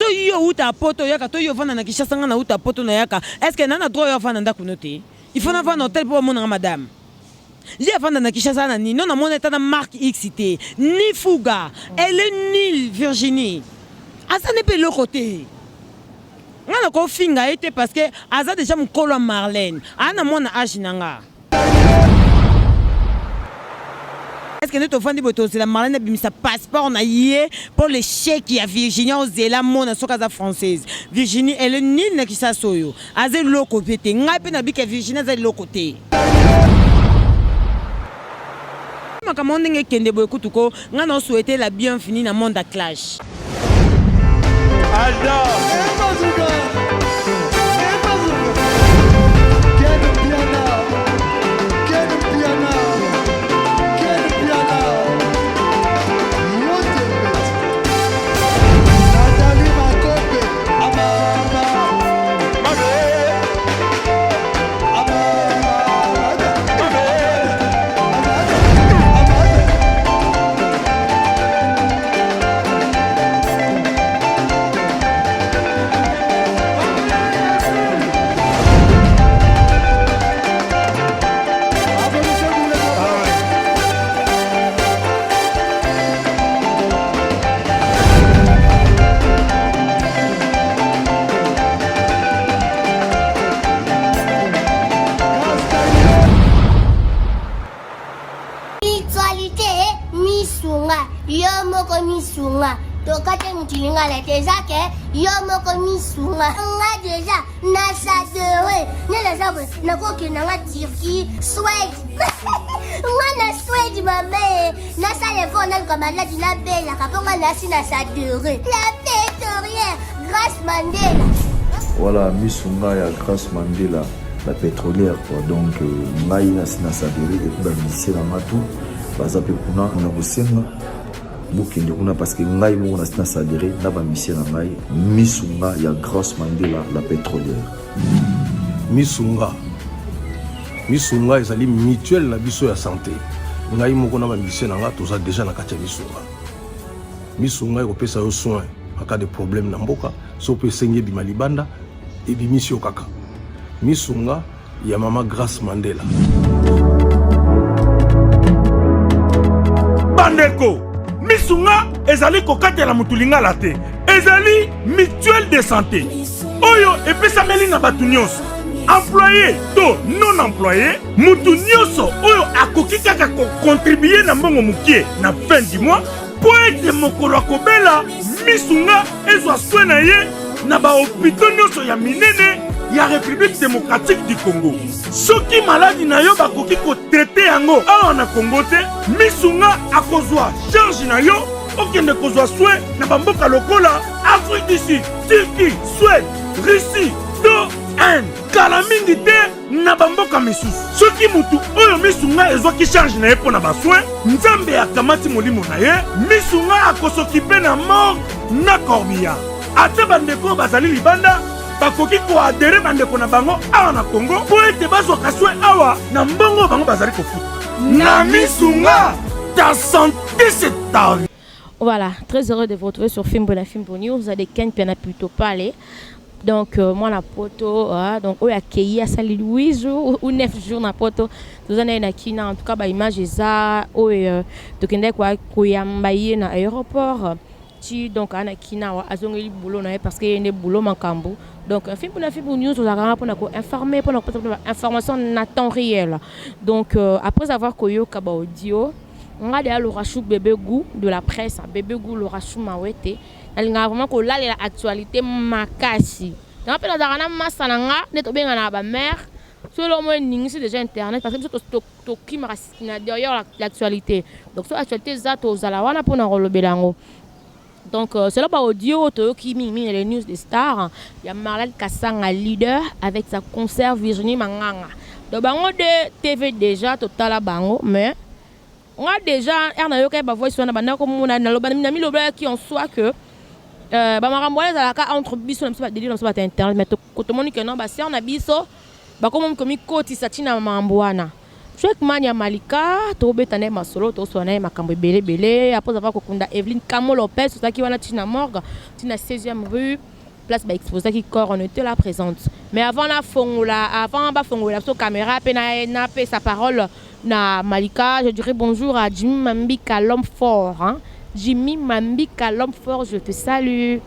So yo owutaka poto oyaka to yo ovanda na Kinshasa nga na wuta poto na yaka est ce que na na droit oya ovanda ndaku no te? Il faut na vanda na hotel po ba mona nga madame? Ye avanda na Kinshasa na nini? Non na mona ata na marque X te ni fuga elle est nulle Virginie aza ne pe eloko te. Nga nako finga ye te parce que aza dejà mukolo ya Marlène aza na mwana age na nga. Est ce que nde tovandi boye tozela Marlène abimisa passeport na ye po l'echec ya Virginie ozela amona soki aza française Virginie elle est nulle na kisasa oyo aza eloko pe te ngai pe nabika Virginie aza eloko te. Makambo yango ndenge ekende boye kutu ko nga nao souhaite la bienvenue na monde ya clash. Mutualité misunga yo moko misunga tokate mutu lingala te eza ke yo moko misunga nga deja na sadere nde naza boye nakokenda nga turquie swede nga na swede mame nasala effort naluka maladi nabelaka mpo nga nasi na sadere la pétorière Grace Mandela. Voilà misunga ya Grace Mandela la pétrolière quoi donc euh, ngai nasi na sadere et puis ba musicien na nga tout baza mpe kuna na kosenga bokende kuna parce que ngai moko nasi na sadere na ba musicien na ngai misunga ya Grace Mandela la pétrolière. Misunga misunga ezali mutuelle na biso ya santé ngai moko na ba musicien na nga toza deja na kati ya misunga. Misunga ekopesa yo soin en cas de problème na mboka, soki mpe esengi ebima libanda, ebimisi yo kaka. Misunga ya mama Grace Mandela. Bandeko, misunga ezali kokatela motu lingala te, ezali mutuelle de santé oyo epesameli na bato nyonso employé to non employé motu nyonso oyo akoki kaka kokontribue na mbongo mokie na fin du mois mpo ete mokolo akobela misunga ezwa soin na ye na bahopito nyonso ya minene ya Republique démocratique du Congo. Soki maladi na yo bakoki kotraite yango awa na Congo te, misunga akozwa charge na yo okende kozwa soin na bamboka lokola Afrique du Sud, Turquie, Suède, Russie to Inde. Kala mingi te na bamboka misusu. Soki mutu oyo misunga ezwaki charge na ye mpo na basoin, Nzambe akamati molimo na ye, misunga akosokipe na morgue na corbillard. Ata bandeko oyo bazali libanda bakoki koadere bandeko na bango awa na Congo mpo ete bazwaka soin awa na mbongo oyo bango bazali kofuta. Na misunga, ta sante c'est ta vie. Voilà, très heureux de vous retrouver sur Fimbo la Fimbo News de Ken Piana plutôt parler. Donc euh, moi na poto hein, donc oyo akeyi asali 8 jours ou 9 jours na poto toza na ye na Kina en tout cas ba image eza oyo euh, tokendaki koyamba ye na aéroport ti donc ana Kina awa azongeli boulot na ye parce que ye nde boulot makambo donc Fimbo na Fimbo News tozalaka wana mpona ko informer mpona kopesa ba information na temps réel donc euh, après avoir koyoka ba audio Nga deja Laurachou bebe gout de la presse bebe gout Laurachou mawete nalingaka vraiment kolalela actualite makasi nga pe nazalaka na masta na nga nde tobenganaka ba mère soki eloko moko eningisi dejà internet parce que biso tokimaka na derrière l'actualite donc soki actualite eza tozala wana pona kolobela yango Donc selon ba audio oyo toyoki mingi mingi na les news de stars ya Marlène Kasanga leader avec sa concert Virginie Manganga. Donc bango de TV déjà totala bango mais nga déjà heure nayokaki ba voice wana banda komona naloba na milobelaki en soi que euh, ba makambo wana ezalaka entre biso na biso ba délire na biso bato ya internet mais tomoni que non ba sœur na biso bakomi komikotisa ntina makambo wana. Jacques Mania Malika, tobeta na ye masolo, tosolola na ye makambo ebele ebele. Après avoir kokunda Evelyne Kamo Lopez, tozalaki wana tii na morgue, tii na 16e rue, place ba exposaki corps, on était là présente. Mais avant nafongola, avant bafongola biso caméra mpe napesa parole na Malika, je dirais bonjour à Jimmy Mambika, l'homme fort, hein? Jimmy Mambika, l'homme fort, je te salue.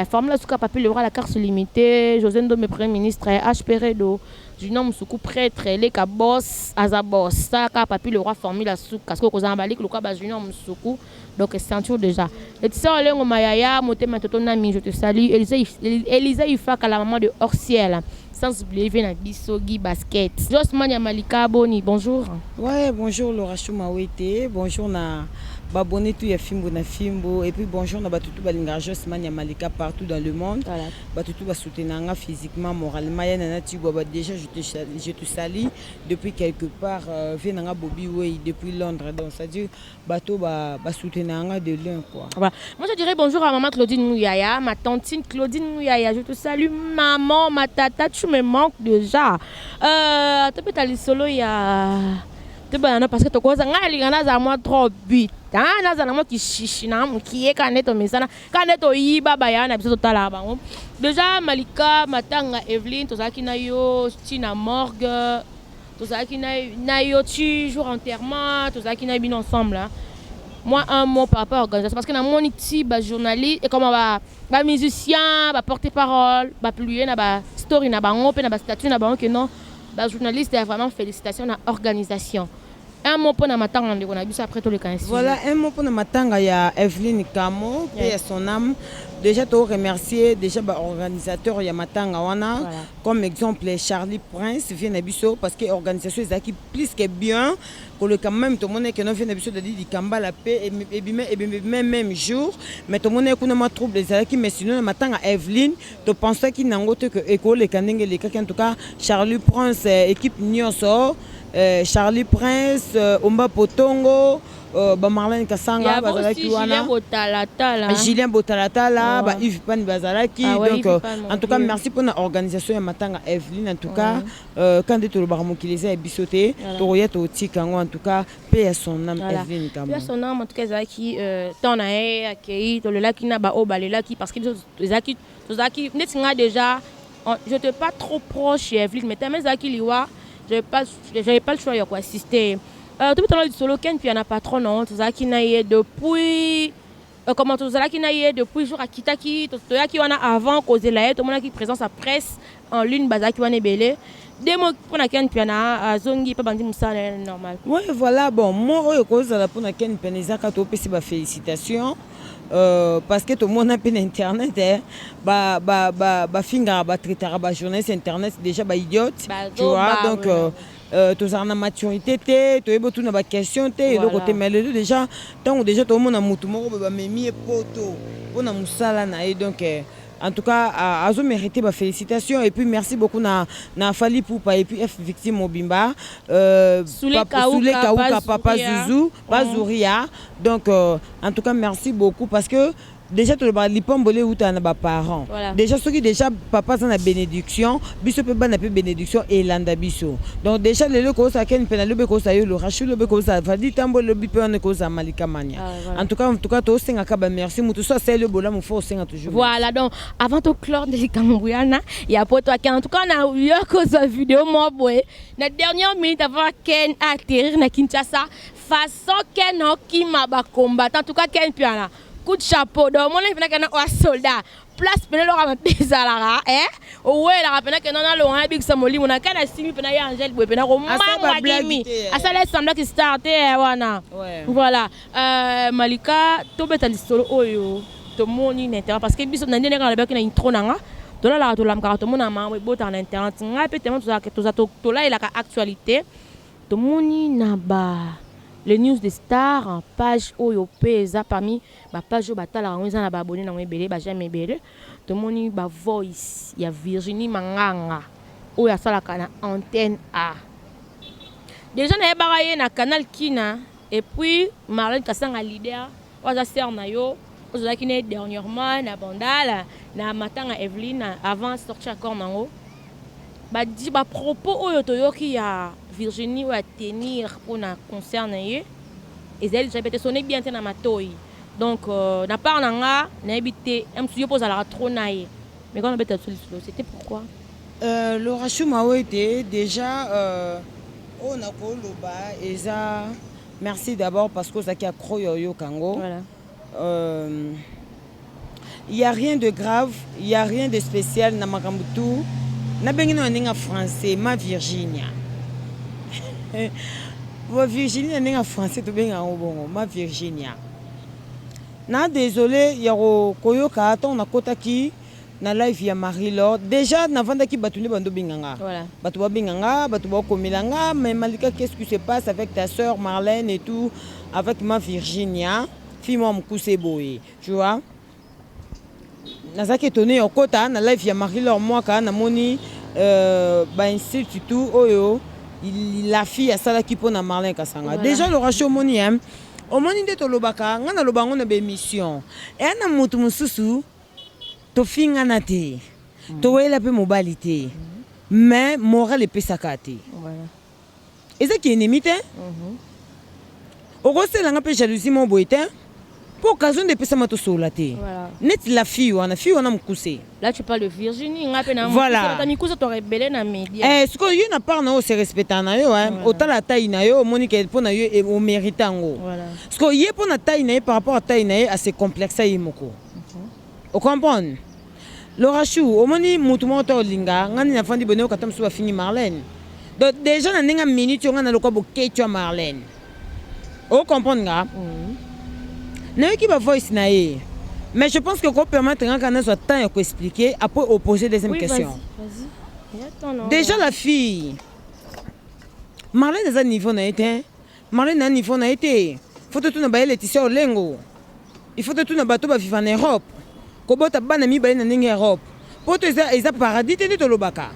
Formule Suka Papi le roi, la carte limitée, José Ndome, Premier ministre, HP Redo, Junior Musuku prêtre, Leka boss, Aza boss, Saka Papi le roi, Formule Suka, parce que kozala balik lokwa ba Junior Musuku, donc ceinture déjà. Laetitia Olengo Mayaya, Motema Toto Nami, je te salue. Elisa, Elisa Ifaka, la maman de Orciel. Sans oublier Vena Biso, Guy Basket. Josman Malika Boni, bonjour. Ouais, bonjour Laura Choumawete, bonjour na ba abonné tout ya Fimbo na Fimbo et puis bonjour na batutu balinga Josman ya Malika partout dans le monde. Voilà. Batutu ba soutenanga physiquement, moralement, ya nana Tigwa ba déjà je te salue depuis quelque part venanga Bobby Way depuis Londres, donc c'est à dire bato ba soutenanga de loin quoi. Voilà. Moi je dirais bonjour à maman Claudine Mouyaya, ma tantine Claudine Mouyaya. Je te salue maman, ma tata, tu me manques déjà. Tobeta lisolo ya tobana parce que tokoza ngai alinga nazala mwa trop but, ah, nazala mwa kishishi na mokie kaka nde tomesana, kaka nde toyiba baya na biso totalaka bango déjà. Malika, matanga Eveline, tozalaki na yo ti na morgue, tozalaki na yo ti jour enterrement, tozalaki na bino ensemble, hein. Moi, un mot par rapport à l'organisation, parce que namoni ti bajournaliste et comment bamusicien, baporte parole bapublie na bastory na bango mpe na bastatut na bango que non, bajournaliste ya vraiment félicitation na organisation. Un mot mpona matanga ndeko na biso, après toleka na sujet. Voilà, un mot pour na matanga ya Evelyne Kamo, paix à son âme. Déjà to remercier déjà ba organisateur ya matanga wana, comme exemple Charlie Prince vient na biso, parce que organisation ezalaki plus que bien koleka. Même tomoni ke no vient na biso Dadi Dikambala mpe ebime ebime même jour, mais tomoni kuna mwa trouble ezalaki. Mais sinon na matanga Evelyne, topensaki nango te ke ekoleka ndenge elekaki. En tout cas Charlie Prince, équipe nyonso, Charlie Prince, Omba Potongo, bamarlene Kasanga bazalaki wana. Botalatala. Julien Botalatala, ba Yves Pani bazalaki. Ah ouais, donc Yves Pan, en tout cas vieux. Merci mpona organisation ya matanga Eveline. En tout cas quand nde tolobaka mokili eza ya biso te, tokoya totika yango. En tout cas paix à son âme. Eveline Kamo. Paix à son âme. En tout cas ezalaki temps na ye, akei, tolelaki na baoyo balelaki, parce que biso ezalaki, tozalaki neti nga déjà, j'étais pas trop proche ya Evelyne, mais tellement ezalaki liwa, j'avais pas le choix ya koassister. Tobetana lisolo Ken Pia na patron na tozalaki na ye depuis comment tozalaki na ye depuis jour akitaki, toyaki wana avant kozela ye, tomonaki présence ya presse en ligne, bazalaki wana ebele. Deux mots mpona Ken Piana, azongi mpe bandi mosala na ye normal. Ouais, voilà. Bon, moi oyo kozala mpona Ken Piana ezaka topesi bafélicitation, parce que tomona mpe na internet, eh, bafingaka, batraitaka bajournaliste internet déjà baidiote, tu vois. Donc tozala na maturité te, toyebi otuna baquestion te, eloko te. Mais lelo déjà, ntango déjà tomona motu moko boye bamemi ye poto mpona mosala na ye, donc en tout cas azo mérité ba félicitations. Et puis merci beaucoup na Fally Ipupa et puis F Victime Mobimba, Soule Soule Kauka, Kauka, Papa Zuria. Zuzu Bazuria. Donc en tout cas merci beaucoup, parce que déjà tolobaka lipamboli eutaka na baparent. Déjà soki déjà papa aza na bénédiction, biso mpe bana mpe bénédiction elanda biso. Donc déjà lelo ekozala Ken mpe na lobi ekozala yo Lorachu, lobi ekozala Vadi Tambo, lobi mpe wana ekozala Malika Mania. Ah, voilà. En tout cas tosengaka bamerci. Motu so asali yo bolamu, fo osenga toujours. Voilà, donc avant de clore likambo yana ya poto ake, en tout cas na yo kozwa vidéo moko boye na dernière minute avant Ken atterrir na Kinshasa, façon Ken okima bacombattant. En tout cas Ken Piana, coup de chapeau. Donc mona mpena kena oya soldat place pene eloko mabe ezalaka owelaka pena kena nalonga nabikisa molimo na Ken asimbi pena ye Angele boye pena komamwa kimi asala esemblaki star te wana. Voilà, Malika, tobeta lisolo oyo tomoni na internet, parce que biso na ndenge kaka nalobaki na intro na nga, tolalaka tolamukaka tomona makambo ebotaka na internet. Ngai mpe tellement tolayelaka actualité, tomoni na ba les news de star, page oyo mpe eza parmi bapage oyo batalaka yango, eza na baabonné nango ebele, baj'aime ebele. Tomoni bavoice ya Virginie Manganga oyo asalaka na Antenne A. Déjà nayebaka ye na Canal Kina. Et puis Marlène Kasanga, leader oyo aza sœur na yo, ozalaki na ye dernièrement na Bandala na matanga Eveline, avant sortir accord nango, badi bapropos oyo toyoki ya Virginie oyo atenir mpona concert na ye ezali déjà bete sonne bien te na matoi. Donc na part na nga, nayebi te mosusu yo mpo ozalaka trop na ye, mais quand nabeta biso lisolo, c'était pourquoi? Laura Chuma ete déjà oyo nakoloba eza merci d'abord parce que ozalaki accro ya oyoka yango. Voilà. Il y a rien de grave, il y a rien de spécial na makambo tu nabengi no na ndenge ya français ma Virginia. Bo Virginie na ndenge ya français tobenga yango bongo, ma Virginia. Na désolé ya koyoka ntango nakotaki na live ya Marie Laure, déjà navandaki, bato nde bando benga nga. Bato babenga nga, bato bakomela nga: «Mais Malika, qu'est-ce qui se passe avec ta sœur Marlène et tout, avec ma Virginia, fille mwa mokuse boye?» Tu vois, nazalaki étonné ya okota na live ya Marie Laure Mwaka, namoni bainsulte tout oyo la fille asalaki mpona Marlène Kasanga. Déjà Laura Chou, omoni, hein, omoni nde tolobaka, ngai naloba yango na baémission eya na motu mosusu, tofingana te, toyela mpe mobali te, mais moral epesaka te. Ezaki ennemi te, okoselanga mpe jalousie mo boye te, mpo occasion nde epesama tosolola te. Neti la fille wana, fille wana mokuse. Là, tu parles de Virginie, nga mpe na Voilà. mikusa torebele na média. Eh, sikoyo yo na part na yo, ose respecta na yo, hein. Otala taille na yo, omoni ke mpo na yo omérite yango. Sikoyo ye, mpo na taille na ye, par rapport à taille na ye, ase complexe ye moko, ocomprendre? Laura Chou, omoni mutu moko to olinga nga nini, nafandi boye, nayoka ta mosusu bafingi Marlène. Donc déjà na ndenge ya minute oyo, nga nalokwa boketi ya Marlène, ocomprendre? Nga nayoki bavoice na ye, mais je pense que kopermettre nga kaka nazwa temps ya koexpliquer, après oposer deuxième Oui, question. Vas-y, vas-y. Attends, non. Déjà la fille Marlène eza niveau na ye te, Marlène na niveau na ye te. Faut totuna baye Laetitia Olengo, il faut totuna bato baviva na Europe, kobota bana mibale na ndenge ya Europe. Po to eza paradis te nde tolobaka,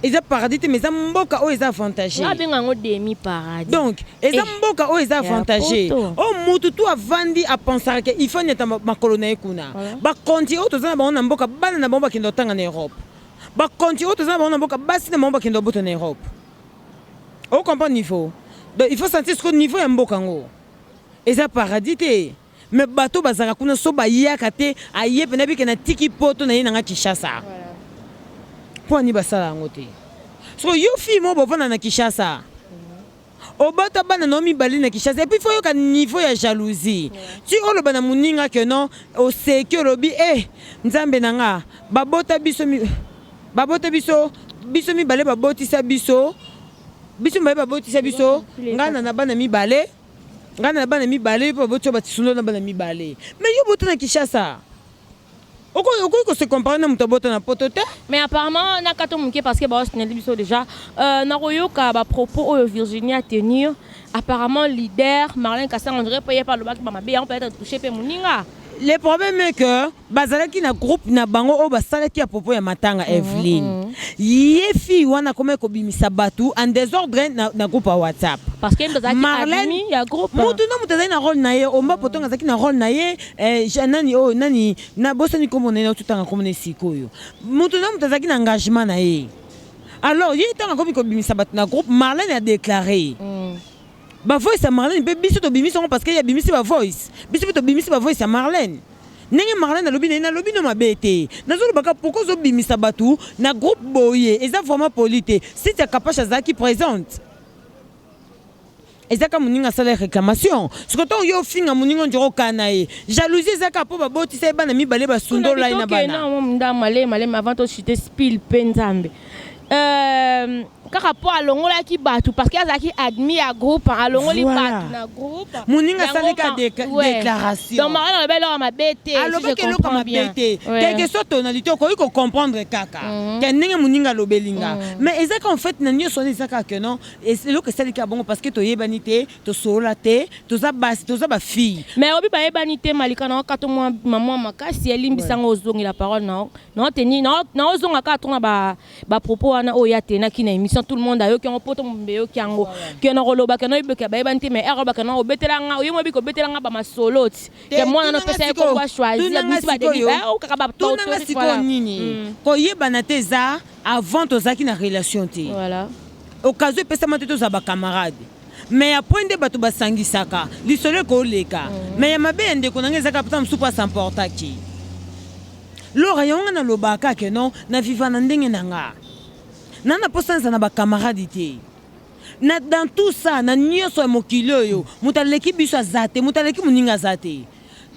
eza paradis te, mais eza mboka oyo eza avantage. Nga abenga yango demi paradis. Donc eza Eh, mboka oyo eza ya avantage. poto. Oyo mutu tu avandi apensaka ke il faut nyata makolo na ye kuna. Bakonti oyo toza na bango na mboka, bana na bango bakende kotanga na Europe. Bakonti oyo toza na bango na mboka, basi na bango bakende kobota na Europe. Ocomprendre niveau? Donc il faut sentir siko niveau ya mboka yango eza paradis te, mais bato bazalaka kuna so bayaka te, aye mpena bike na tiki poto na ye nanga Kinshasa. Mpo ani basala yango te? Soko yo fille moko bovanda na Kinshasa, obota bana na yo mibale na Kinshasa, et puis faut yoka niveau ya jalousie ti oloba na moninga ke non, oseki, olobi: «E Nzambe na nga, babota biso babota biso, biso mibale, babotisa biso, biso mibale, babotisa biso, ngai na bana mibale, ngai na bana mibale, mpo babotisa batisundo na bana mibale.» Mais yo bota na Kinshasa, okoki kose comparer na moto abota na poto te. Mais apparemment nakata moke parce que baosinali biso déjà nakoyoka bapropos oyo Virginie a tenir. Apparemment leader Marlin Kasanga, on dirait mpe ye mpe alobaki bamabe yango, peut-être touché mpe moninga. Le problème est que bazalaki na groupe na bango oyo basalaki ya propos ya matanga Eveline. Ye fille wana akomaki kobimisa bato en désordre na groupe ya WhatsApp. Parce que bazalaki admin ya groupe. Mutu na moto azali na rôle na ye. Omba Potonga azalaki na rôle na ye, nani oyo, nani na bosani nkombo na ye, naotutanga nkombo na ye sikoyo. Mutu na moto azalaki na engagement na ye. Alors ye ntango akomi kobimisa bato na groupe, Marlène a déclaré bavoice ya Marlène, mpe biso tobimisi yango parce que ye abimisi bavoice, biso mpe tobimisi bavoice ya Marlène. Ndenge Marlène alobi na ye, nalobi no mabe te, nazolobaka pourquoi ozobimisa bato na groupe boye, eza vraiment poli te. Site ya Kapashe azalaki présente, ezaka moninga asala réclamation. Soki ntango yo ofinga moninga, ondira okana ye jalousie, ezaka mpo babotisa ye bana mibale, basundola ye na bana. Nda malema malema avant tochite spile mpe Nzambe kaka mpo alongolaki bato parce que azalaki admis ya groupe, alongoli bato na groupe. Moninga asalika déclaration. Donc Marlène alobi eloko mabe te. Alobaki eloko mabe te, quelque soit tonalité okoki kocomprendre kaka ke ndenge moninga alobeli nga. Mais ezaka en fait na nyonso wana eza kaka ke non, eloko esalika bongo parce que toyebani te, tosolola te, toza basi, toza bafille. Mais obi bayebani te. Malika na okato mwa mama makasi, elimbisanga, ozongela parole na naoteni, naozonga kaka tona bapropos wana oyo atenaki na émission. Tout le monde ayoki yango, poto mombe eyoki yango ke na koloba ke naoyebeka bayebani te. Mais ere olobaka na obetela nga, oye moyebi kobetela nga bamasolo ti ke mwana nopesa ye kombo achoisir bisi bademi kaka. Tunanga sikoyo nini, koyebana te eza avant tozalaki na relation te. Voilà. Occasion epesama te tozala bacamarade. Mais après nde bato basangisaka lisolo ekoleka. Mais ya mabe ya ndeko na ngai ezaka pata mosusu mpo asamportaki Lora. Yango ngai nalobaka ke non, na viva na ndenge na nga, na mposa naza na bacamarade te. Na dans tout ça, na nyonso ya mokili oyo, moto aleki biso aza te, moto aleki moninga aza te.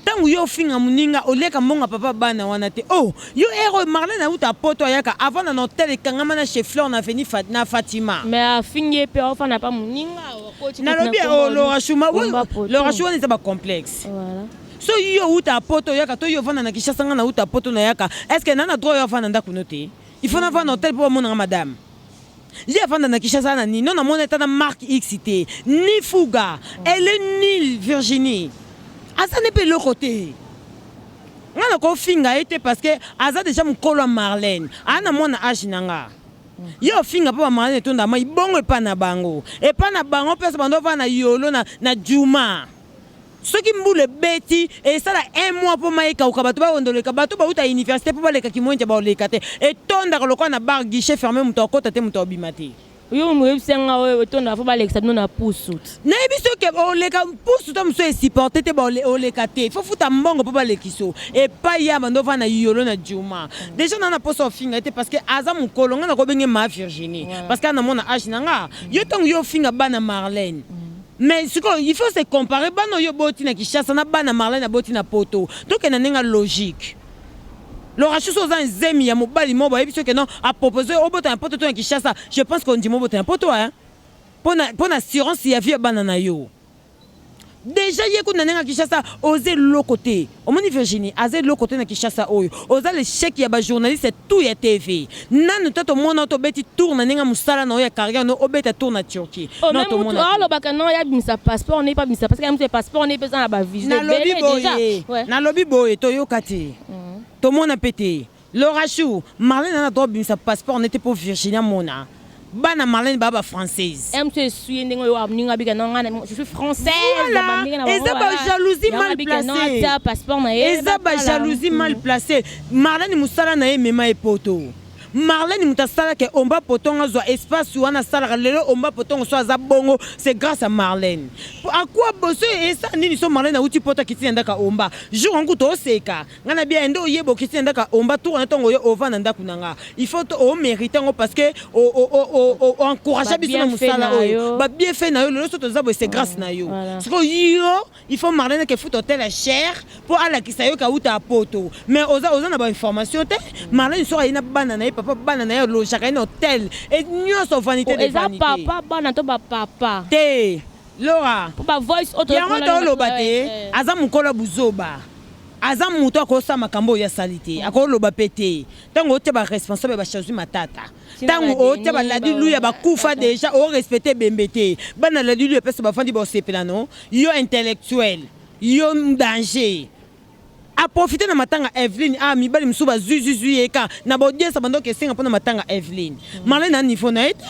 Ntango yo ofinga moninga, oleka mbongo ya papa bana wana te. Oh, yo ere oyo Marlene auta poto, ayaka avant na hotel ekangama na chez Flore na avenue na Fatima. Mais afingi ye mpe aofanda pa moninga. Nalobi oh, Laura Shuma, Laura Shu wana eza bacomplexe. So yo outa poto oyaka to yo ovanda na Kinshasa, nga na uta poto nayaka, est ce que na droit oyo avanda ndako no te? Il faut navanda hotel mpo bamonanga madame. Ye avanda na Kinshasa na nini? No namona ata na marque X te, ni fuga. Elle est nulle, Virginie. Aza ne mpe eloko te. Nga nakofinga ye te parce que aza déjà mokolo ya Marlène, aa na mwana age na nga. Ye ofinga mpo bamarlène etonda mai bongo epa na bango, epa na bango mpe bando ovanda na yolo na juma. Soki mbula ebeti, esala un mois mpo mai ekauka, bato baondoleka, bato bauta université mpo baleka Kimwenja baoleka te. Etondaka lokola na bar, guichet fermé, moto akota te, moto abima te. Yo moyebisi nga oyo etondaka, fo balekisa bino na pusu. Nayebi soki oleka pusu to mosusu esupporte te, oleka te, fo futa mbongo mpo balekisa epai ya bando ovanda na yolo na juma. Déjà na posa ofinga te parce que aza mokolo. Nga nakobenge ma Virginie parce que ana mona age na nga. Yo ntango yo ofinga bana Marlène, mais sikoyo il faut se comparer bana oyo boti na Kinshasa na bana Marlène aboti na poto. Tokende ndenge logique. Laura Shuso, oza nzemi ya mobali moko, bayebi soki non apropose obota na poto to na Kinshasa, je pense que ondima obota na poto, hein, mpo na assurance ya vie ya bana na yo. Déjà ye kuna ndenge ya Kinshasa, oza eloko te. Omoni, Virginie aza eloko te na Kinshasa oyo. Oza l'échec ya bajournaliste tout ya TV. Nanu te tomona tobeti tour na ndenge ya mosala na oyo ya carrière no, obeta tour na Turquie. Alobaka non, yabimisa passeport ne, pabimisa parce que mutu passeport ne mpe eza na bavisa. Nalobi boye, nalobi boye, toyoka te, tomona mpe te. Laura Chou, Marlène ana droit obimisa passeport nete mpo Virginie amona bana Marlène baa bafrançaise. Mosu esui ndenge oyo moninga abika non, nga je suis française. Eza bajalousie mal placée. Passeport na ye. Eza bajalousie mal placée. Marlène, mosala na ye emema ye poto. Marlène moto asalaka Omba Potongo azwa espace wana asalaka lelo. Omba Potongo so aza bongo, c'est grâce à Marlène. Akwa boso esa nini? So Marlène awuti poto, akiti na ndako Omba, jour yango tooseka. Nga na bia nde oyeba okiti na ndako Omba, tour na ntongo oyo ovanda ndako na nga, il faut omérite yango parce que oencourage biso na mosala oyo, babienfait na yo. Lelo so toza boye, c'est grâce na yo. Sikoyo yo, il faut Marlène ke futa hotel ya cher mpo alakisa yo kauta ya poto, mais oza na bainformation te. Marlène soki aye na bana na ye, papa bana na ye alojaka ye na hotel e nyonso, vanité de Eza papa bana to bapapa? Te, Laura. Bavoice. Yango toloba te, aza mokolo ya buzoba, aza moto akosala makambo oyo asali te, akoloba mpe te. Ntango otia baresponsable ya bachazwi matata, ntango otia baladi luya bakufa déjà, orespecte ebembe te. Bana ladi luya mpesa bafandi baosepela no. Yo intellectuel, yo danger. Aprofite na matanga Eveline. Ah, mibali mosusu bazwizwizwi ye ka na baaudience, bandoki esenga mpona matanga Eveline. Marlene na niveau na ye te,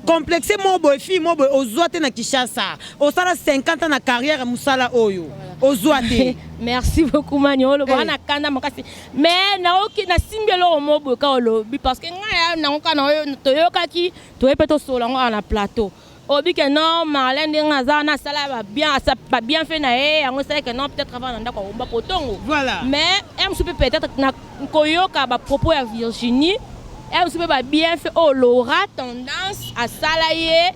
complexe moko boye, fille moko boye ozwa te na Kinshasa, osala 50 ans na carrière ya mosala oyo ozwa te. Merci beaucoup, mani. Oloba wana kanda makasi, mais naoki nasimbi eloko moko boye ka olobi, parce que ngai nango kaka na oyo toyokaki, toye mpe tosola yango awa na plateau. Obi ke non, Marlène ndenge aza wana, asala babienfait na ye, yango esalaki non, peut-être avant na ndako akomba potongo. Voilà. Mais ye mosusu mpe peut-être na koyoka bapropos ya Virginie, ye mosusu mpe babienfait oyo Laura Tendance asala ye,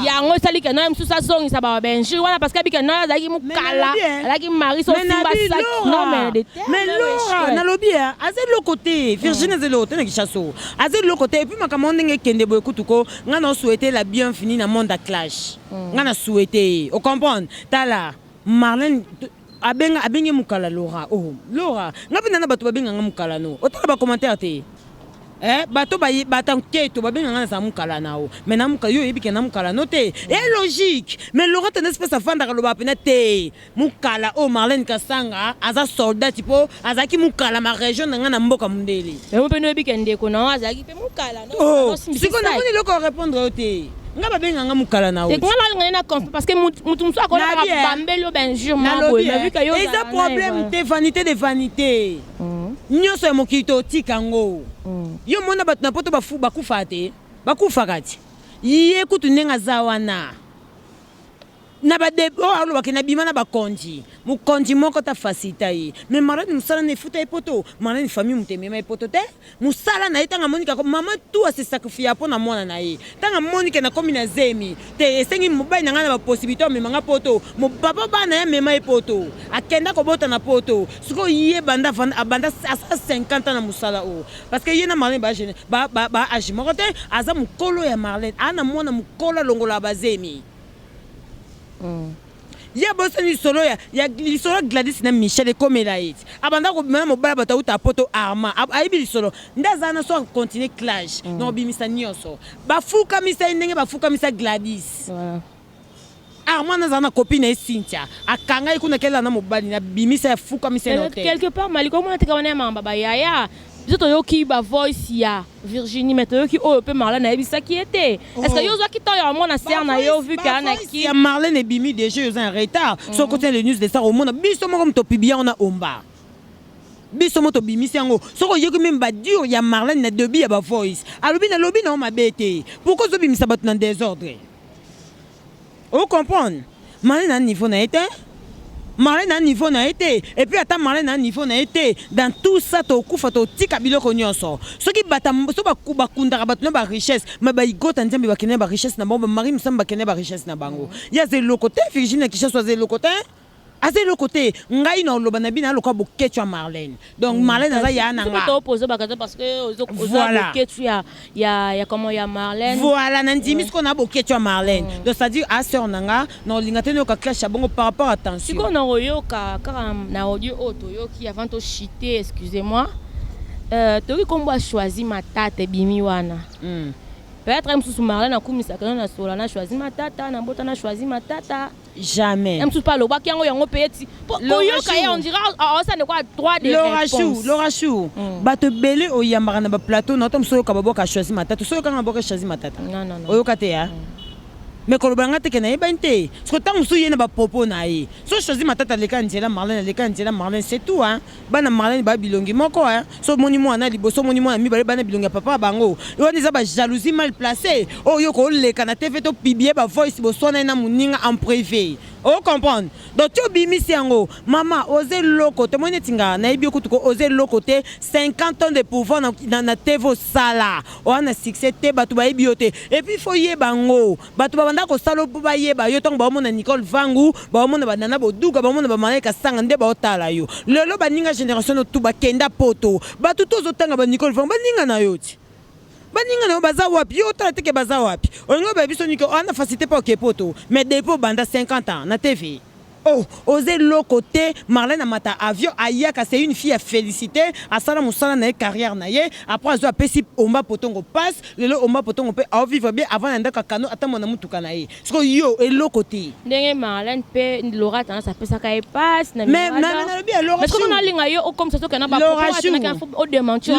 yango esali ke non, ye mosusu azongisa bainjure wana, parce que abi ke non, azalaki mokala, azalaki mari so simba saki non, mais de Mais Laura, nalobi aza eloko te. Virginie aza eloko te na Kinshasa, aza eloko te. Et puis makambo ndenge ekende boye, kutu ko nga na souhaite la bienvenue na monde ya clash. Nga na souhaite ye, ocomprendre? Tala Marlène abenga, abenge mokala Laura. Oh Laura, nga mpe nana bato babenganga mokala no, otala bacommentaire te. Eh, bato bato nketo babenganga nazala mokala na o, mais na mokala yo oyebi ke na mokala no te e logique. Mais Laura Tendance mpe afandaka, alobaka mpena te mokala oyo Marlène Kasanga aza soldat mpo azalaki mokala ma région na ngai na mboka mondele. Yango mpe noyebi ke ndeko na yo azalaki mpe mokala. Oh, sikoyo namoni eloko répondre yo te. Nga babenganga mokala na yo. Nga nalinga na conf parce que mutu mosusu akolaka bambeli yo bainjure moko boye, mais vu que yo eza problème te, vanité de vanité. Nyonso ya mokili totika yango. Yo mona bato na poto bakufaka te, bakufaka ti. Ye kutu ndenge aza wana na ba de oyo alobaka nabima na bakonzi, mokonzi moko ta facilita ye. Mais Marlene, mosala na efuta ye poto. Marlene, famille moto emema ye poto te, mosala na ye. Ntango amoni kaka mama tu ase sacrifier mpo na mwana na ye, ntango amoni ke nakomi na zemi te, esengi mobali na ngai na bapossibilité amema nga poto. Papa bana ye amema ye poto, akenda kobota na poto. Sikoyo ye banda abanda asala 50 ans na mosala oyo, parce que ye na Marlene ba ba âge moko te. Aza mokolo ya Marlene, aa na mwana mokolo alongolaka bazemi. Ye abosani lisolo ya lisolo ya Gladys na Michel ekomela ye ti abanda kobima na mobali bato auta poto. Arma ayebi lisolo nde aza na so acontinue clash na obimisa nyonso. Bafukamisa ye ndenge bafukamisa Gladys. Armand azala na copine na ye Cynthia, akanga ye kuna kela na mobali na bimisa ya fukamisa ye na hotel. Quelque part Maliko, omona teka wana ya mamba bayaya biso, toyoki ba voice ya Virginie, mais toyoki oyo mpe Marlène ayebisaki ye te. Est ce que yo ozwaki temps ya omona sœur na yo, vu que na ki ya Marlène ebimi déjà, oza en retard. So okoti les news de star, omona biso moko moto publie yango na omba, biso mo tobimisi yango. Soki oyoki même badire ya Marlène na début ya bavoice, alobi: "Nalobi na yo mabe te, pourquoi ozobimisa bato na désordre?" Ocomprendre, Marlène na niveau na ye te, Marlène na niveau na ye te. Et puis ata Marlène na niveau na ye te, dans tout ça tokufa, totika biloko nyonso. Soki bata so bakundaka bato na barichesse, ma baigota Nzambe bakende na barichesse na bango, bamari mosambe bakende na barichesse na bango. Ye aza eloko te. Virginie na Kinshasa aza eloko te, aza eloko te. Ngai na oloba na bino aloka boketu ya Marlène. Donc Marlène aza ya na nga. Topoze bakata parce que oza boketu ya comment, ya Marlène. Voilà, na ndimi sikoyo na boketu ya Marlène. Donc c'est à dire a sœur na nga, na olinga te noyoka clash ya bongo par rapport à tension. Sikoyo na koyoka kaka na audio oyo toyoki avant tochite, excusez-moi, toyoki nkombo ya Choisi Matata ebimi wana. Peut-être mosusu Marlène akumisaka yo na sola na Choisi Matata, na mbota na Choisi Matata. Jamais. Mosusu mpe alobaki yango, yango mpe eti koyoka ye, on dirait aosala kwa droit de réponse. Laura Chou, bato ebele oyambaka na baplateau na ota mosu, oyoka baboka Choisi Matata? So oyokanga baboka Choisi Matata, oyoka te ya. Mais koloba nga te ke nayebani te. Soki ntango mosusu ye na bapropos na ye, so Choisi Matata aleka nzela Marlène, aleka nzela Marlène, c'est tout, hein. Bana Marlène baya bilongi moko, hein. So omoni mwana liboso, omoni mwana mibale, bana bilongi ya papa bango wana. Eza bajalousie mal placé oyo koleka na TV to publier bavoice boswana ye na moninga en privé, ocomprendre? Donc ti obimisi yango, mama, oza eloko te. Moi neti nga nayebi yo kutu ko oza eloko te. 50 ans de pouvoir na TV, osala oya na succès te, bato bayebi yo te. Et puis faut yeba yango, bato babanda kosala mpo bayeba yo. Ntango baomona Nicole Vangu, baomona banana boduka, baomona bamalaika sanga nde baotala yo. Lelo baninga génération no tu bakenda poto, bato to ozotanga banicole Vangu, baninga na yo ti baninga na yo baza wapi? Yo otala teke baza wapi? Olingi oyeba biso niki oya na facilité mpo oke poto, mais depuis obanda 50 ans na TV, oh, oza eloko te. Marlène amata avion ayaka, c'est une fille ya félicité. Asala mosala na ye, carrière na ye, après azwi apesi Omba Potongo passe. Lelo Omba Potongo mpe aovivre bien avant na ndako ya kano, atambola na mutuka na ye. Sikoyo yo eloko te. Ndenge Marlène mpe Laura tendance apesaka ye passe na Mais nalobi ya Laura. Mais soki nalinga yo okomisa soki na baodémentir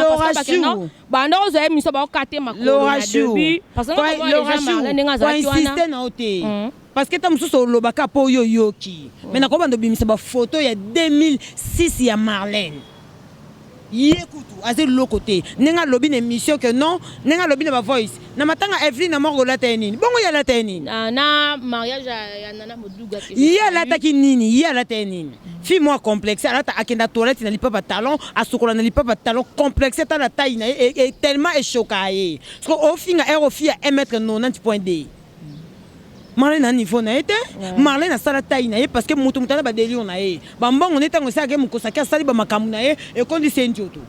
banda ozwa ye miso baokate makolo na début, parce que Marlène ndenge azalaki wana. Koinsiste na yo te, parce que ta mosusu olobaka mpo oyo oyoki, mais nakobanda obimisa bafoto ya 2006 ya Marlène. Ye kutu aza eloko te. Ndenge alobi na émission que non, ndenge alobi na bavoice na matanga Eveline na morgue, olata ye nini bongo? Ye alata ye nini? Na mariage ya Nana Moduga. Ye alataki nini? Ye alata ye nini? Fille moko complexe, alata, akenda toilette na lipapa talon, asukola na lipapa talon, complexe. Tala taille na ye, tellement echoka ye. Soki ofinga ere ofi ya 1 mètre 90 point d, Marlène na niveau na ye te. Marlène asala taille na ye, parce que moto ana badélire na ye, bambongo nde ntango esalaka ye mokosaki, asali bamakambo na ye, ekondisi ye nzoto.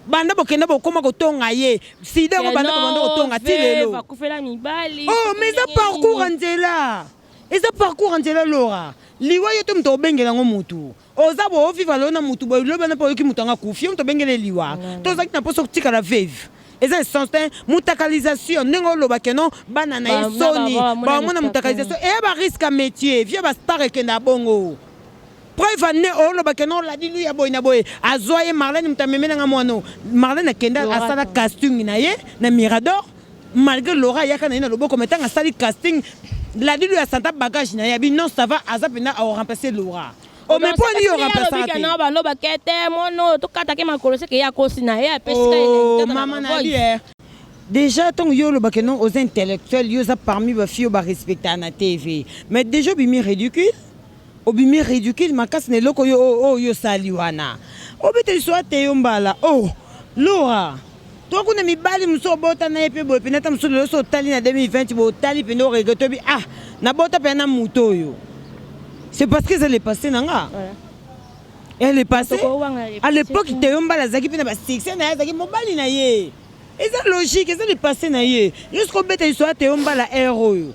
Banda bokenda bokóma kotonga ye sida yango, banda babanda kotonga ti lelo. Akufela mibali. Oh, mais eza parcours ya nzela, eza parcours ya nzela. Lora, liwa yo te moto obengela yango. Mutu oza bo ovivre lelo na mutu boye, lobi wana mpe oyoki moto yango akufi, yo moto obengela liwa. Tozalaki na mposa kotikala veuve, eza essence te. Mutakalisation, ndenge oloba ke non, bana na ye soni baomona mutakalisation, eya barisque ya métier. Vie bastar ekenda bongo. Preuve ane oloba ke non, oladi lui ya boye na boye, azwa ye Marlène, moto amemelanga mwana. Marlène akenda, asala casting na ye na Mirador, malgré Laura ayaka na ye na loboko. Mais ntango asali casting, ladi lui asanta bagage na ye, abi non, ça va, aza mpenza aoremplace Laura. Oh, mais mpo nini oremplaçaka te? Balobaka te mwana oyo tokataki makolo, seke ye akosi na ye apesika. Oh, mama na bi. Déjà ntango yo olobaka non, oza intellectuel, yo oza parmi bafille oyo barespectaka na TV, mais déjà obimi ridicule, obimi ridicule makasi na eloko oyo oyo osali wana. Obeta liso ate yo mbala oh Laura, to kuna mibali mosusu obota na ye mpe boye mpena, ata mosusu lelo so otali na 2020 boye, otali mpena oregrete, obi ah, nabota mpena na moto oyo. C'est parce que eza le passé na nga. Et le passé à l'époque, Teyo Mbala azalaki mpe na basuccès na ye, azalaki mobali na ye, eza logique, eza le passé na ye. Jusqu'obeta liso ya Teyo Mbala aire oyo.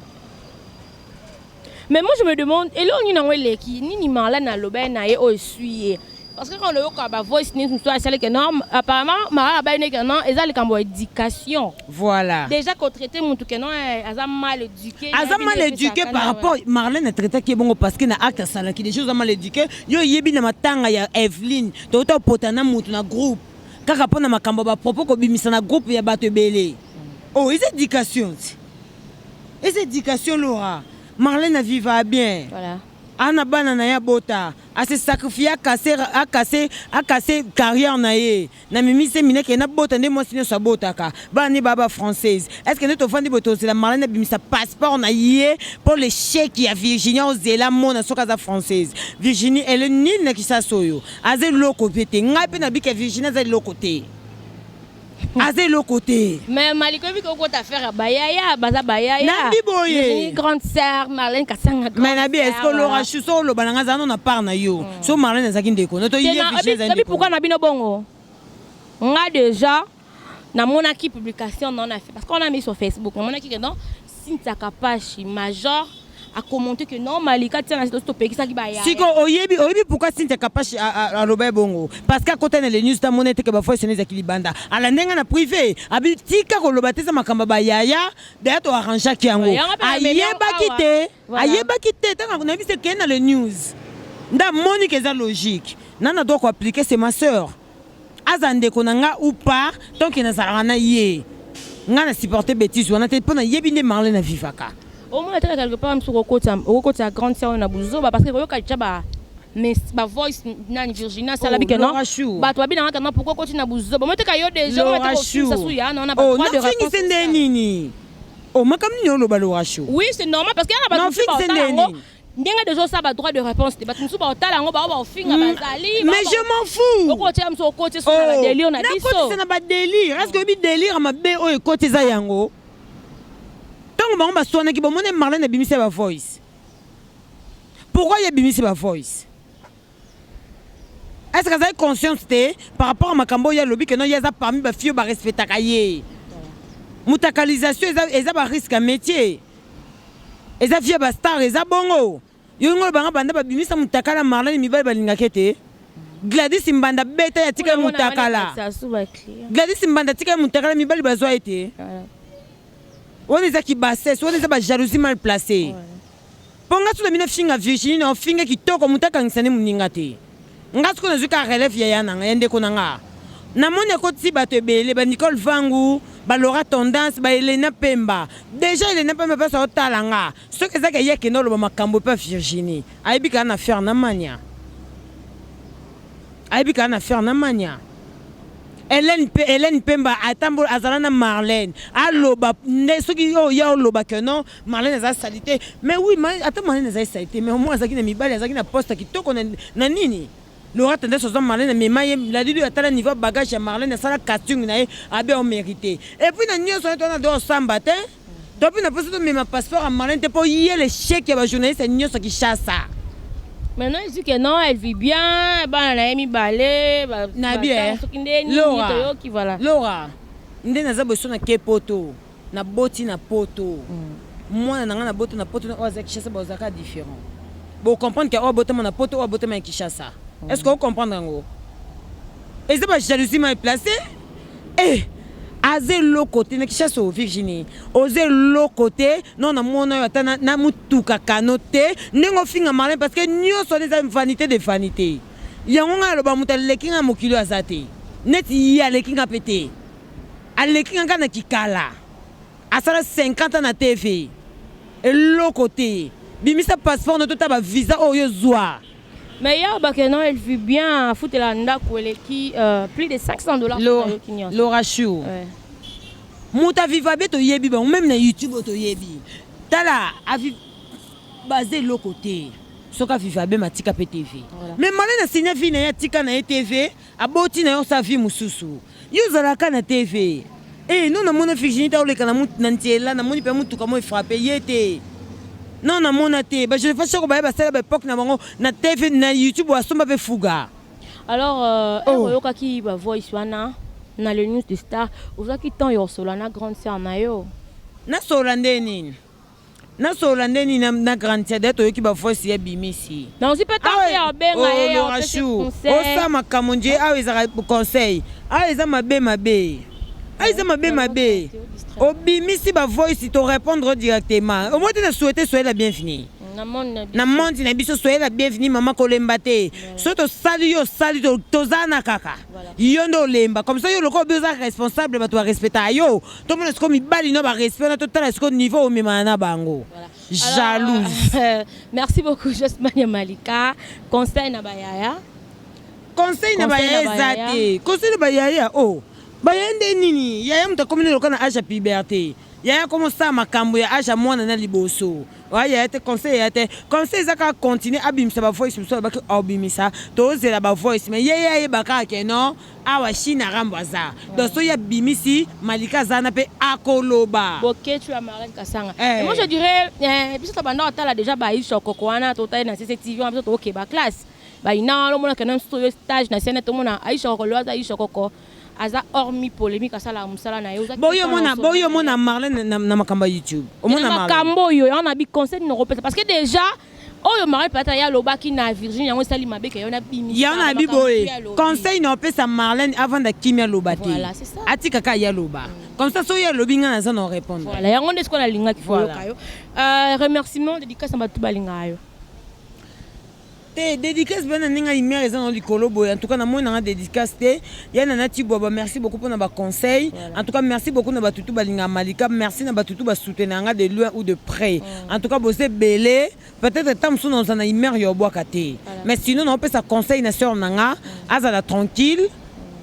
Mais moi je me demande, eloko nini yango eleki nini Marlène aloba na ye oyo esui ye? Parce que quand oyoka bavoice nini mosusu asali ke non, apparemment Marlène abai ne ke non, eza likambo ya éducation. Voilà. Déjà kotraite mutu ke non, aza mal éduqué. Aza mal éduqué par rapport Marlène atraitaki ye bongo parce que na acte asalaki déjà oza mal éduqué. Yo oyebi na matanga ya Eveline, touta opota na mutu na groupe kaka mpo na makambo ya bapropos kobimisa na groupe ya bato ebele. Oh, eza éducation ti, eza éducation. Laura, Marlène aviva bien. Ana bana na ye, abota, ase sacrifie, akase akase akase carrière na ye na mimise mineke nabota nde mwasi nyonso abotaka bana ne baa bafrançaise. Est ce que nde tovandi boye, tozela Marlène abimisa passeport na ye mpo l'échec ya Virginie? Ozela mona soki aza française. Virginie, ele nini na Kisasa oyo aza eloko mpe te. Ngai mpe nabika, Virginie aza eloko te, aza eloko te. Mais Maliko, oyebi kokota affaire ya bayaya, baza bayaya. Nabi boye. Virginie, grande sœur, Marlène Kasanga, grande. Mais nabi, est ce que Laura Chou, so oloba na nga, aza no na part na yo, so Marlène azalaki ndeko no to ye, Virginie azali ndeko. Pourquoi na bino bongo? Nga déjà namonaki publication non na fait parce qu'on a mis sur Facebook, namonaki que non, Cynthia Kapashi major a commenté que non, Malika tia na topekisaki bayaya. Siko oyebi pourquoi Cynthia Kapashi aloba ye bongo? Parce que akota na les news, tamona ete ke bavoice wana ezalaki libanda, ala ndenge na privé abi tika koloba te, eza makambo ya bayaya. Daya toarrangeaki yango. Yango mpe namemi yango ayebaki awa. Te. Voilà. Ayebaki te. Ntango nayebi se keye na le news nde amoni ke eza logique nana doit koappliquer. C'est ma sœur, aza ndeko na nga ou pas, tant ke nazalaka na ye, nga na supporte bétise wana te, mpo nayebi nde Marlène avivaka. Omona teka quelque part mosusu okokotisa grande sœur oyo na buzoba, parce que koyoka tia ba mais bavoice nani Virginie asala bi ke non, Laura Chou. Bato babinanga kama pourquoi okoti na buzoba moteka yo déjà. Laura Chou. Sasu ya na Oh, nafingise nde nini? Oh, makambo nini oloba, Laura Chou? Oui, c'est normal, parce que yana bato mosusu Nafingise baotala nde yango nini? ndenge déjà osala badroit de réponse te, bato mosusu baotala yango bao baofinga bazali. Mais je m'en fous. Okotia mosu, okoti so na badélire na biso. Nakotisa na badélire. Est ce que oyebi délire mabe oyo ekoti eza yango? Ntango bango baswanaki, bomoni Marlène abimisi ya bavoice. Pourquoi ye abimisi bavoice? Est ce que azali conscience te par rapport à makambo oyo alobi ke non, ye aza parmi bafille oyo barespectaka ye? Mutakalisation eza barisque ya métier, eza vie ya bastar, eza bongo. Yo ngo banga banda babimisa mutakala Marlène, mibali balingaka ete Gladys Mbanda beta ya tika ye mutakala. Gladys Mbanda tika ye mutakala, mibali bazwa ye te. Wana ezaki bassesse, wana eza bajalousie mal placé. Mpo nga so na bino finga Virginie na ofinga kitoko, moto akangisa nde moninga te. Nga sikoyo nazwi kaka relève ya ya nanga, ya ndeko na nga. Namoni akotisi bato ebele, banicole Vangu, balora Tendance, baelena Pemba. Déjà Elena Pemba mpasi aotala nga. Soki ezaki ye akende oloba makambo epa Virginie, ayebi kaka na faire na mania, ayebi kaka na faire na mania. Hélène pe, Hélène Pemba atambola, azala na Marlène, aloba nde soki oyo ya oloba ke non, Marlène aza salité. Mais oui, ata Marlène azali salité, mais au moins azalaki na mibali, azalaki na poste kitoko na nini. Laura Tendance aza Marlène amema ye ladidi oyo atala niveau ya bagage ya Marlène, asala casting na ye, abe omérité. Et puis na nyonso wana towana do osamba te, to mpe na mposa tomema passeport ya Marlène te, mpo ye l'échec ya bajournaliste nyonso ya Kinshasa. Maintenant, il dit que non, elle vit bien, bana na ye mibale. Nabi, eh. Soki nde nini. Laura. Toyoki, voilà. Laura, nde naza boye, so nake poto, naboti na poto mwana na ngai, nabota na poto na oyo aza Kinshasa, bazalaka différent. Bocomprendre ke oyo abotama na poto, oyo abotama ya Kinshasa. Est ce que ocomprendre yango? Eza bajalousie mal placé. Eh, aza eloko te na Kinshasa o Virginie, oza eloko te. Non, namona oyo ata na mutuka kano te, ndenge ofinga Marlène, parce que nyonso wana eza vanité de vanité. Yango ngai aloba, moto aleki ngai mokili oyo aza te. Neti ye aleki nga mpe te, aleki nga kaka na kikala, asala 50 ans na TV, eloko te. Bimisa passeport no, tota bavisa oyo ozwa. Mais ya bake non, elle vit bien, afutela ndako eleki plus de 500 $. Laura Chou. Ouais. Moto aviva be toyebi bango, meme na YouTube oyo toyebi. Tala avi baza eloko te. Soki aviva be matika pe TV. Mais Marlène asinya vie na ye atika na ye TV, aboti na ye osala vie mosusu. Yo ozalaka na TV. Eh non namona Virginie ta oleka na na nzela namoni pe mutuka mo efrappe ye te. Non namona te. Ba Josepha Shako baye basala ba epoque na bango na TV na YouTube asomba pe fuga. Alors euh, oh. Oyokaki ba voice wana na le news de star, ozwaki temps ya kosolola na grande sœur na yo? Nasolola nde nini? Nasolola nde nini na grande sœur? D'ailleurs toyoki ba voice ye abimisi. Donc ozwi mpe temps te ya kobenga ye ya kopesa conseil? Osala makambo nje awa ezalaka conseil. Awa eza mabe mabe. Awa eza mabe mabe. Obimisi ba voice to répondre directement. Omoni te na souhaiter soyez la bienvenue. Na monde na biso soyez la bienvenue maman kolemba te. Soki tosali yo osali toza na kaka. Yo nde olemba comme ça yo lokola obi oza responsable bato ba respectaka yo. Tomona sikoyo mibali no ba respect na totala sikoyo niveau omemana na bango. Jalouse. Alors, merci beaucoup Josmania Malika. Conseil na bayaya. Conseil na bayaya eza te. Conseil na bayaya oh. Bayaya nde nini? Yaya moto akomi lokola na age ya puberté. Yaya akomi osala makambo ya age ya mwana na liboso. Oya yaya te conseil yaya te. Conseil eza kaka continuer abimisa ba voice mosusu alobaki obimisa. Tozela ba voice mais ye ye ayeba kaka ke non awa China Rambo aza. Donc soki abimisi Malika aza na pe akoloba. Boketshu ya Marlène Kasanga. Eh. Et moi je dirais eh, biso tobanda kotala déjà ba Aisha Okoko wana totali na CCTV wana biso tokokeba classe. Ba ina wana omona kena mosusu oyo stage na sene tomona Aisha Okoko lelo aza Aisha Okoko aza hormis polémique asalaka mosala na ye. Boyo omona boyo omona Marlène na, na makambo ya YouTube. Omona makambo oyo yango na bi conseil nini okopesa parce que déjà oyo Marlène peut-être ye alobaki na Virginie yango esali mabe ke yo na bimisa yango na bi boye conseil na opesa Marlène avanda kimia aloba te atika kaka ye aloba comme ça soki alobi ngai naza na répondre. Voilà yango nde sikoyo nalingaki koyoka yo. Remerciement dédicace na bato balingaka yo. Te dedicace pe na ndenge ya lumière eza na likolo boye en tout cas na moni nanga dedicace te ya nana tibwaba merci beaucoup pona ba conseil en tout cas merci beaucoup na batu tout balingaka malika merci na batu tout ba soutenaka nga de loin ou de près en tout cas boza ebele peut-être temps mosusu nakozala na humeur ya obwaka te mais sinon naopesa conseil na sœur na nga azala tranquille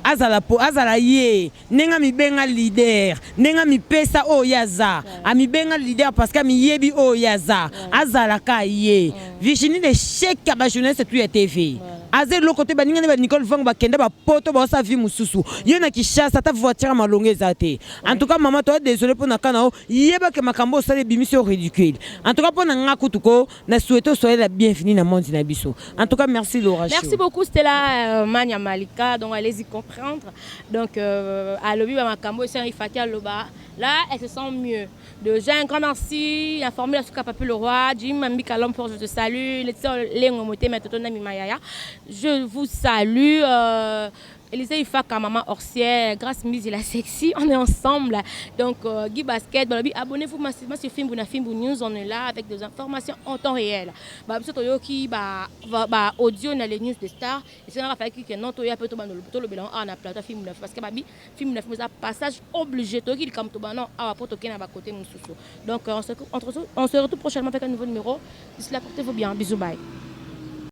azala po azala ye Ndenge amibenga leader, ndenge amipesa oyo ye aza. Amibenga leader parce que amiyebi oyo ye aza. Azala ka ye. Virginie l'echec ya ba journaliste tout ya TV. Aza eloko te baninga ne ba Nicole Vangu bakenda ba poto baosala vie mosusu. Yo na Kinshasa ata voiture ya malonga eza te. En tout cas maman toza desole pona cas na yo, yeba ke makambo osali ebimisi yo ridicule. En tout cas pona nga kutu ko Na souhaite soyez la bienvenue na monde na biso. En tout cas merci Laura Merci Show. beaucoup Stella Mania Malika. Donc allez-y comprendre. Donc alobi ba makambo esi Fati aloba. Là, elle se sent mieux. Déjà un grand merci la formule Asuka Papi le roi, Jim Mbika l'homme fort, je te salue. Laetitia Lengo Motema Toto Nami Mayaya. Je vous salue. Elisée Ifaka, maman Orsière, Grâce Mizi, la sexy, on est ensemble. Donc, Guy Basket, balobi, abonnez-vous massivement sur Fimbu na Fimbu News, on est là avec des informations en temps réel. Bah, biso toyoki, bah, bah, audio na les news de stars. Et c'est là que non, toya pe to bando to lobela ah na plateau Fimbu na parce que babi Fimbu na Fimbu ça passage obligé toyoki likambo to bano awa po toke na ba côté mususu. Donc, on se retrouve prochainement avec un nouveau numéro. D'ici là, portez-vous bien. Bisous, bye.